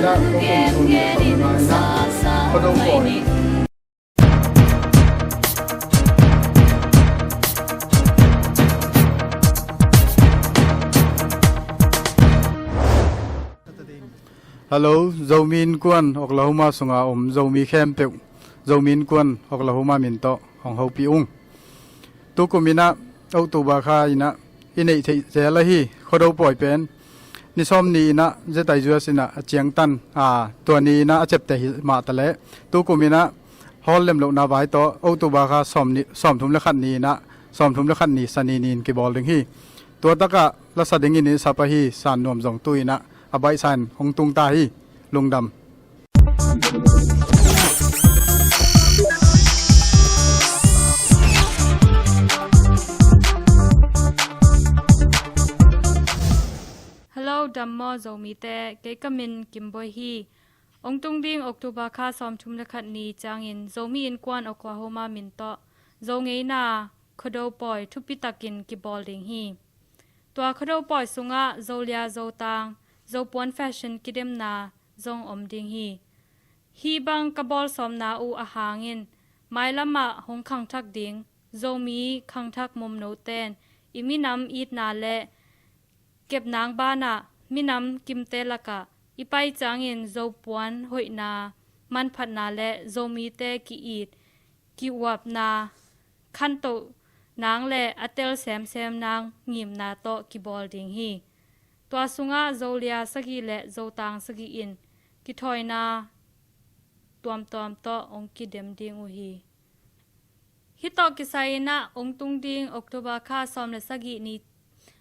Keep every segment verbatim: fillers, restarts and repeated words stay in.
Hello, Zomi Innkuan Oklahoma sunga om Zomi khempeuh, Zomi Innkuan Oklahoma min tawh hong hopih ung. Tukum inah October kha inah i neih theih zel ahi Khuado pawi pen ni sawm ni inah Z I U S inah a ciangtan, a, tua ni inah a ciapteh hi mah taleh, tukum inah hall lemlohna vai tawh October kha sawm ni, sawmthum le khat ni inah, sawmthum le khat ni Sani ni in kibawl ding hi. Tua takah lasa dingin i sap ahi San Nuam zong tu inah a baihsa in hong tung ta hi. Lungdam. Hello, dam maw Zomite, kei ka min Kim Bawi hi. Hong tung ding October kha sawmthum le khat ni ciangin Zomi Innkuan Oklahoma min tawh Zo ngeina Khuado pawi thupi takin kibawl ding hi. Tua Khuado pawi sungah Zolia, Zotang, Zopuan fashion kidemna zong om ding hi. Hih bang ka bawlsawmna uh a hangin mailamah hong khangthak ding Zomi khangthak momno ten i minam itna le kepnang banah minam kimte lakah i pai ciangin Zopuan hoihna, manphatna le Zomite ki-it, ki-uapna, khantoh nang le a tel semsem nang ngimna tawh kibawl ding hi. Tua sungah Zolia sagih le Zotang sagih in kithawina tuamtuam tawh hong kidem ding uh hi. Hih tawh kisai inah hong tung ding October kha sawm le sagih ni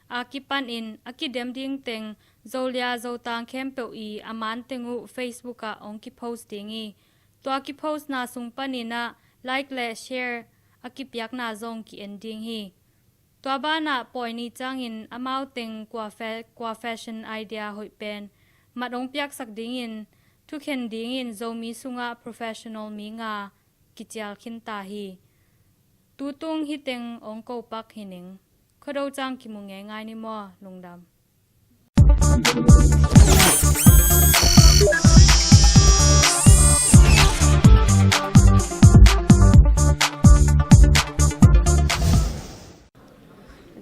a kipan in a kidem ding teng Zolia Zotang khempeuh i a man teng uh Facebook ah hong kipost ding hi. Tua kipostna sung paninah like le share a kipiakna zong ki-en ding hi. Tua banah pawi ni ciangin amau teng kua fa-, kua fashion idea hoih pen mat hong piaksak dingin thukhen dingin Zomi sungah professional mi nga kicial khin ta hi. Tutung hih teng hong ko pak hi ning. Khuado ciang kimu ngeingai ni maw, lungdam.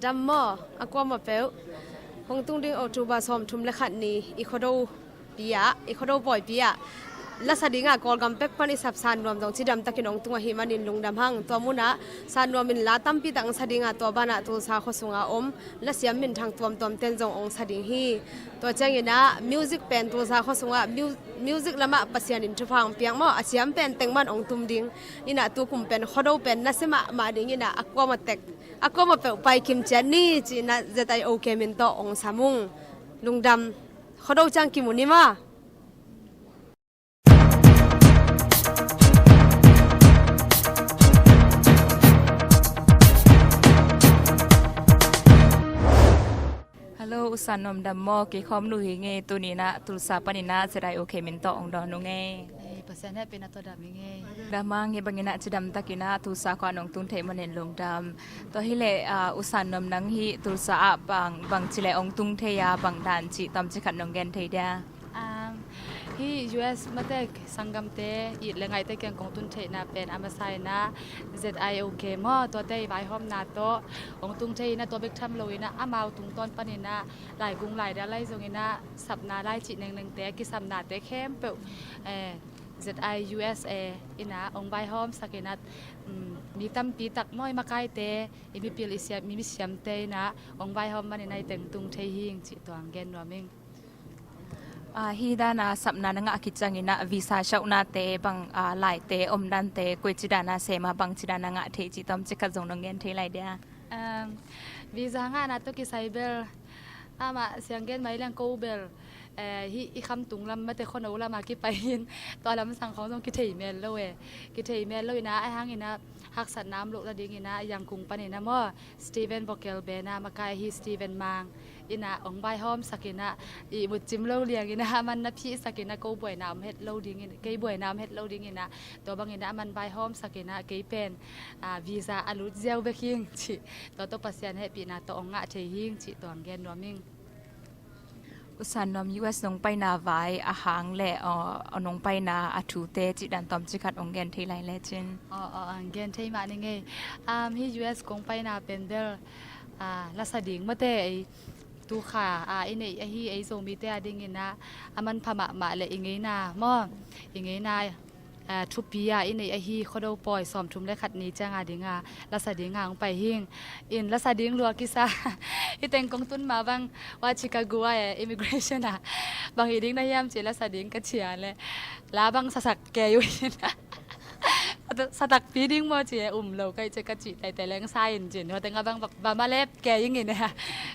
Dam maw, a kuamah peuh. Hong tung ding October sawmthum le khat ni i Khuado pi ah, i Khuado pawi pi ah lasa dingah Kawlgam pek pan i sap San Nuam zong cidam takin hong tung ahih manin lungdam hang. Tua munah San Nuam in la tampi tak hong sa dingah tua banah Tulsa khua sunga om lasiam minthang tuamtuam ten zong hong sa ding hi. Tua cianginah music pen Tulsa khua sungah mu-, music lamah Pasian in thupha hong piak maw, a siam pen teng man hong tum ding. Inah tukum pen Khuado pen nasia mahmah dinginah a kuamah tek, a kuamah peuh paikim ciat ni cinah Z I O K min tawh hong sam ung. Lungdam. Khuado ciang kimu ni maw. Hello, U San Nuam, dam maw? Kei Khawm Nu hi ing ei. Tuni inah Tulsa paninah Z I O K min tawh hong dawn ung ei. Ei, Pasian hehpihna tawh dam ing ei. Dam hang. Hih banginah cidam takinah Tulsa khua nong tung theih manin lungdam. Tua hileh, ah, U San Nuam, nang hih Tulsa ah bang, bangci leh hong tung thei a, bang dan cih tawmcik khat nong gen thei dia? Um, hih U S mate sanggamte it le ngaihte kiang kong tun theihna pen a masa inah Z I O K maw, tuate i vaihawmna tawh hong tung thei inah, tua bek tham lo inah amau tungtawn paninah laikung, laidia, lai zonginah sapna, lai cih nengnengte, kisapnate khempeuh, eh, Z I U S A inah hong vaihawmsak inah, um, mi tampi tak maw, i makaite, i mipil, i siam, mi, mi siamte inah hong vaihawm maninah i teng tung thei hing cih tua hong gen nuam ing. Ah, hih dana sapna na ngah khit cianginah visa siauhnate bang, ah, laite, omdante koici dana sem a, bangci dana ngah thei cih tawmcik khat zong nong gen thei lai dia? Um, visa ngahna tawh kisai bel, amah siang gen mai leng ko bel, eh, hih i khamtung lam mate khuano lama kipai in tua lam sang khawng zong kithei mel lo e. Kithei mel lo inah, ahi hanginah haksatna om loh nadinginah Yangon paninah maw, Steven vocal band ah makai ahi Steven Mang inah hong vaihawmsak inah, ihmut cim lo lianginah aman na phihsak inah, ko buaina om het lo dingin, kei buaina om het lo dinginah, tua banginah aman vaihawmsak inah kei pen, ah, visa a lut ziau bek hing cih, tua tawh Pasian hehpihna tawh hong ngah thei hing cih tua hong gen nuam ing. U San Nuam, U S nong paina vai a hang le, aw, aw nong paina a thute cih dan tawmcik khat ong gen thei lai lecin. Aw, aw, ang gen thei mah ni ngei. Um, hi U S kong paina pen bel, ah, lasa ding mate ei tu kha, ah, i neih ahi ei Zomite a dingin ah, a manpha mahmah le i ngeina maw, i ngeina ah, thupi a i neih ahi Khuado pawi sawmthum le khat ni cianga dinga lasa dinga hong pai hing. In lasa ding lua kisa. Hi teng kong tun ma bang wa Chicago a, eh, immigration a bang hi ding na hiam ci lasa ding ka cia le la bang sasak kei uh in. Satakpi ding maw ci e, um lo kai ci ka ci taitai leng sa in cin. Hua teng a bang ba ma lep kei ing in e.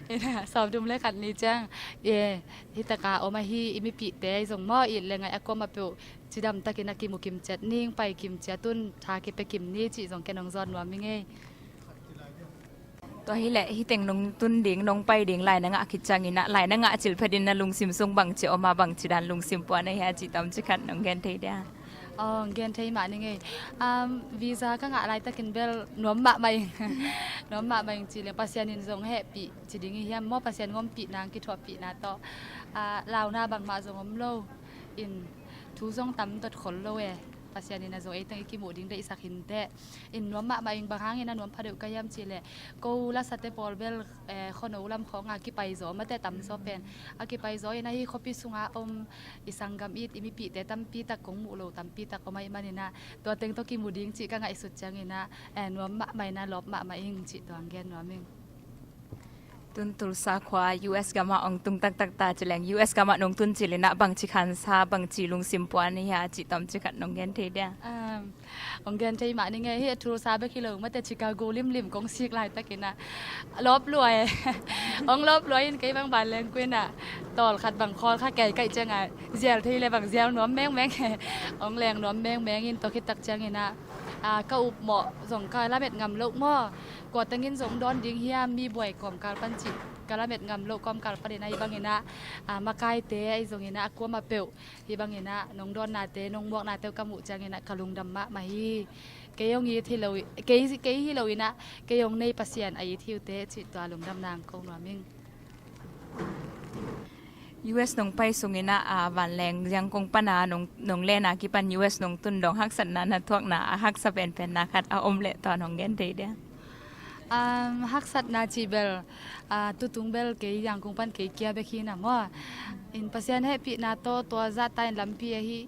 In sawmthum le khat ni ciang e, hi taka om ahi i mipihte zong maw it le ngai a kuama peuh cidam takin a kimu kim ciat ning, pai kim ciat un, tha kipia kim ni cih zong ken hong zawn nuam i ngei. Tua hileh hi teng nong tun ding, nong pai ding lai na ngah khit ciangin ah, lai na ngah cil phetin na lungsim sung bangci om a, bangci dan lungsim pua na hia cih tawmcik khat nong gen thei dia? Aw, gen thei mah ni ngei. Um, visa ka ngah laitakin bel nuam mahmah ing. Nuam mahmah ing cih le Pasian in zong hehpih ci ding i hiam maw, Pasian ngompihna, kithuahpihna tawh, ah, launa bangmah zong om lo. In thu zong tam dot khol lo e. Pasian in a zong ei teng i kimuh ding deihsak hinteh. In nuam mahmah ing, bang hangin a nuam phadeuh ka hiam cih leh ko lasate pawl bel, eh, khuano lam khawng a kipaizaw mate tamzaw pen a kipaizaw in ahi khuapi sunga om i sanggam it i mipihte tampi tak kong muh lo tampi tak om ahih manin ah tua teng tawh kimu ding cih ka ngaihsut ciangin ah, eh, nuam mahmah in a lawp mahmah ing cih tua ang gen nuam ing. Tun Tulsa khua U S gamah ong tung taktak ta cileng U S gamah nong tun cilinah bangci khansa bangci lungsim puan hia cih tawmcik khat nong gen thei dia? Um, ong gen thei mah ni ngei hi. Tulsa bek hi lo mate Chicago limlim kong sik laitakinah lawp luai. Ong lawp luai in kei bang vanleng kuinah tawl khat bang khawl kha kei kaih ciangah zial thei le bang zial nuam mengmeng. Ong leng nuam mengmeng in tua khit tak cianginah, ah, ka upmawh zong ka lamet ngam loh maw? Kua tengin zong dawn ding hiam, mi buai kawmkal pan cih ka lamet ngam loh kawmkal panin ahi banginah, ah, makaite ahi zonginah a kuama peuh hi banginah nong dawnnate nong muaknate uh ka muh cianginah ka lungdam mahmah hi. Kei hong it hi lo, kei, kei hi loinah kei hong nei Pasian a it hi uh teh cih tua lungdam nang ko nuam ing. U S nong pai sunginah, ah, vanleng Yangon pana nong, nong lena kipan U S nong tun dong haksatna na thuakna a haksa penpenna khat a om leh tua nong gen thei dia? Um, haksatna cih bel, ah, tutung bel kei Yangon pan kei kia bek hi na maw? In Pasian hehpihna tawh tua zahta in lampi ahi,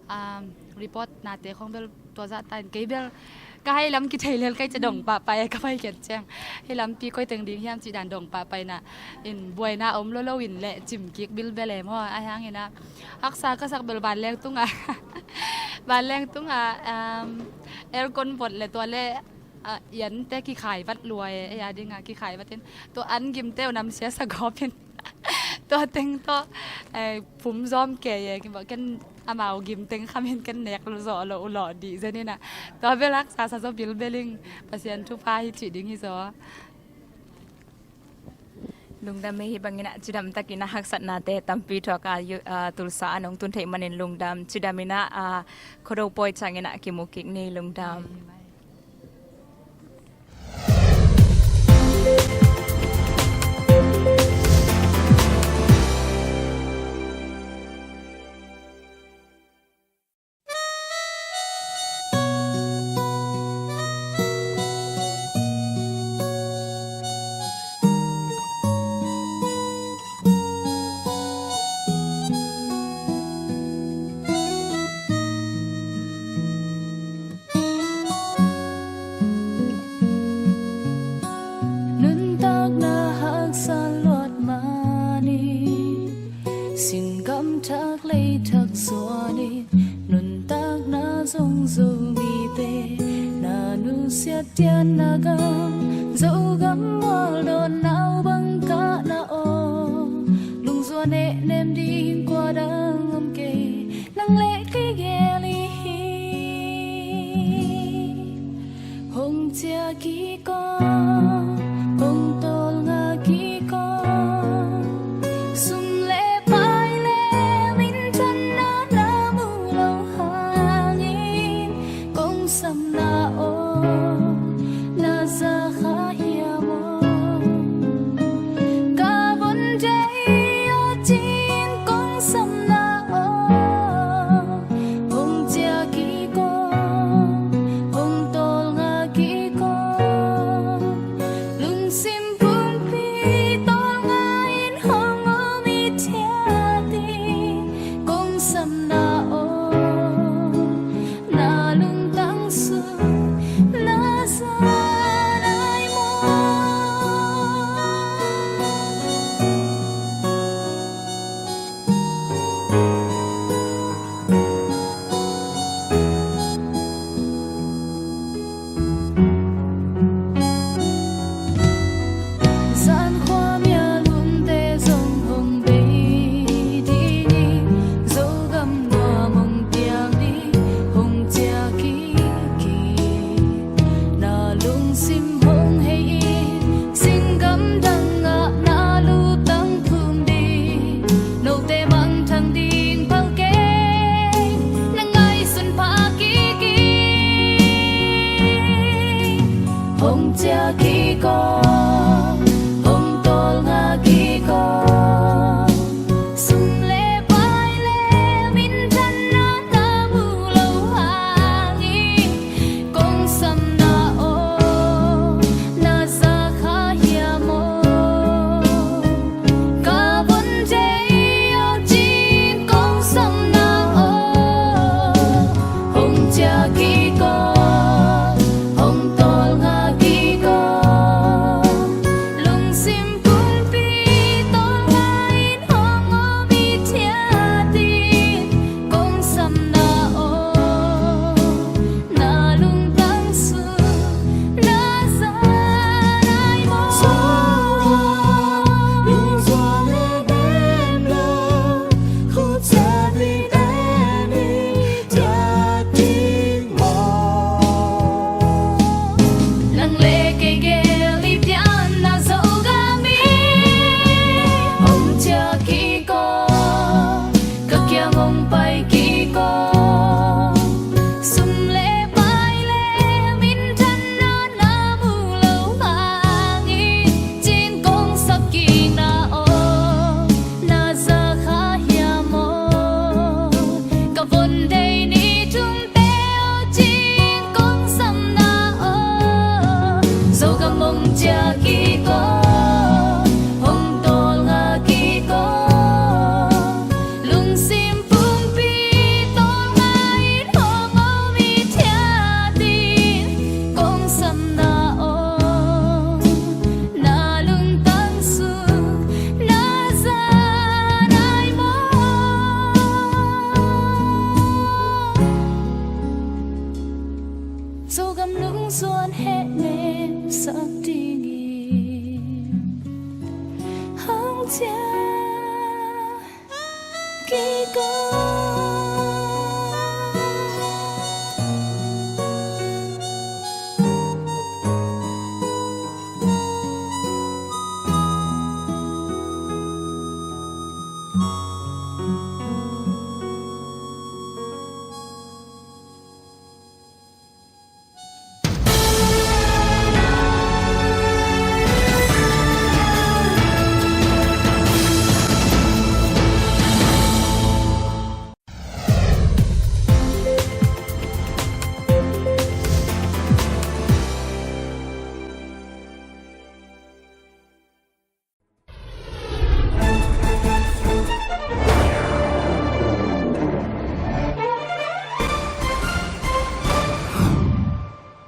um, report nate khong bel tua zahta in kei bel ka hai lam kithei lel kai ca dong pahpai ka pai kiat ciang hi lampi koi teng ding hiam cih dan dong pahpai na in buaina om lo lo in leh cimkik bilbel e maw? Ahi hanginah haksa ka sak bel vanleng tunga vanleng tunga, um, aircon vot le tua le, ah, iante kikhai vat luai e, ei a dinga kikhai vat in tua an gimte uh namsia sa gawp in tua teng tawh, eh, phum zawm kei e, ken amau gim teng khamin ken nek zawh loh uh lawh dih zeninah tua bel haksa sa zaw bilbel ing. Pasian thupha hi cih ding hi zaw. Lungdam e, hi banginah cidam takinah haksatnate tampi thuak a, ah, Tulsa a nong tun theih manin lungdam. Cidaminah, ah, Khuado pawi cianginah kimu kik ni, lungdam. Nuntakna haksa luat manin singgam thak lei thak suanin nuntakna zong Zomite na nusiat tian na gam Zogam